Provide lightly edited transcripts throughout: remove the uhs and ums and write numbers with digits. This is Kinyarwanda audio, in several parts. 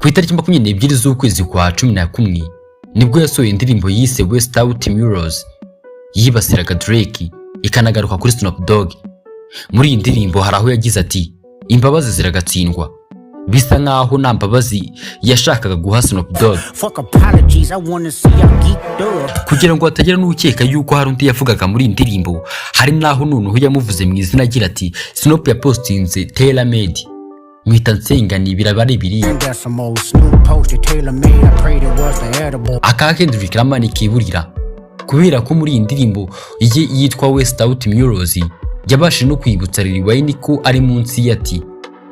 Ku itariki 22 z'ukwezi kwa 11 nibwo yasohoye indirimbo yise West Out Murals, yibasiraga Drake, ikanagaruka kuri Snoop Dogg. Muri iyi ndirimbo hari aho yagize ati: "Imbabazi ziragatsindwa", bisa nkaho nta mbabazi yashakaga guha Snoop Dogg. Fuck apologies, I wanna see y'all geeked up. Kugira ngo hatagira n'ukeka yuko hari undi yavugaga muri iyi ndirimbo, hari n'aho noneho yamuvuze mu izina agira ati: "Snoop yapostinze Taylor Made, mpita nsenga ni biraba ari ibiriya." Decimal. Snoop posted tailor made. I prayed it was the edible. Aka Kendrick Lamar kiburira, kubera ko muri iyi ndirimbo ye yitwa West Out Murals yabashije no kwibutsa Lil Wayne ko ari munsi ye, ati: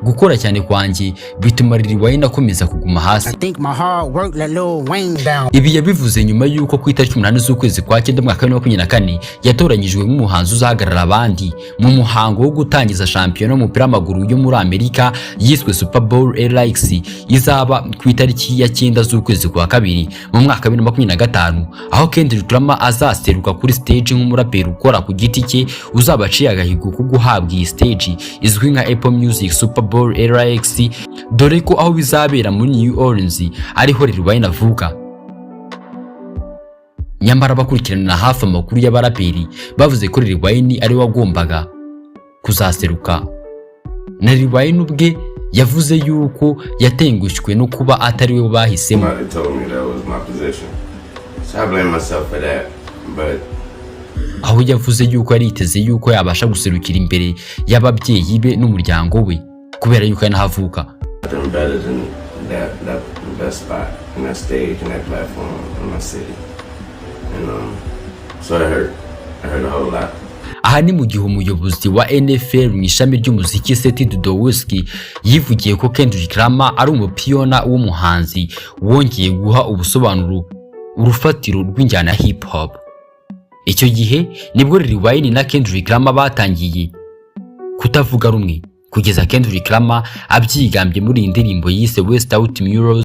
"Gukora cyane kwanjye bituma Lil Wayne akomeza kuguma hasi." I think my hard work let Lil Wayne down. Ibi yabivuze nyuma y'uko ku itariki 8 z'ukwezi kwa cyenda mwaka wa 2024 yatoranyijwe nk'umuhanzi uzahagarara abandi mu muhango wo gutangiza shampiyona y'umupira w'amaguru yo muri Amerika yiswe Super Bowl LX, izaba ku itariki ya 9 z'ukwezi kwa kabiri mu mwaka wa 2025, aho Kendrick Lamar azaseruka kuri stage nk'umuraperi ukora ku giti cye uzaba aciye agahigo ko guhabwa iyi stage izwi nka Apple Music Super Bowl LX, dore ko aho bizabera muri New Orleans ariho Lil Wayne avuka. Nyamara abakurikiranira hafi amakuru y'abaraperi bavuze ko Lil Wayne ari we wagombaga kuzaseruka, na Lil Wayne ubwe yavuze yuko yatengushywe no kuba atari we bahisemo. Somebody told me that was my position. So I blame myself for that. But aho yavuze yuko yari yiteze yuko yabasha guserukira imbere y'ababyeyi be n'umuryango we, kubera yuko ari naho avuka. Nothing better than that best spot and that stage and that platform in my city. And so it hurt. It hurt a whole lot. Aha ni mu gihe umuyobozi wa NFL mu ishami ry'umuziki, Seth Dudowsky, yivugiye ko Kendrick Lamar ari umupiyona w'umuhanzi wongeye guha ubusobanuro urufatiro rw'injyana ya hip hop. Icyo gihe nibwo Lil Wayne na Kendrick Lamar batangiye kutavuga rumwe, kugeza Kendrick Lamar abyigambye muri iyi ndirimbo yise West Out Murals.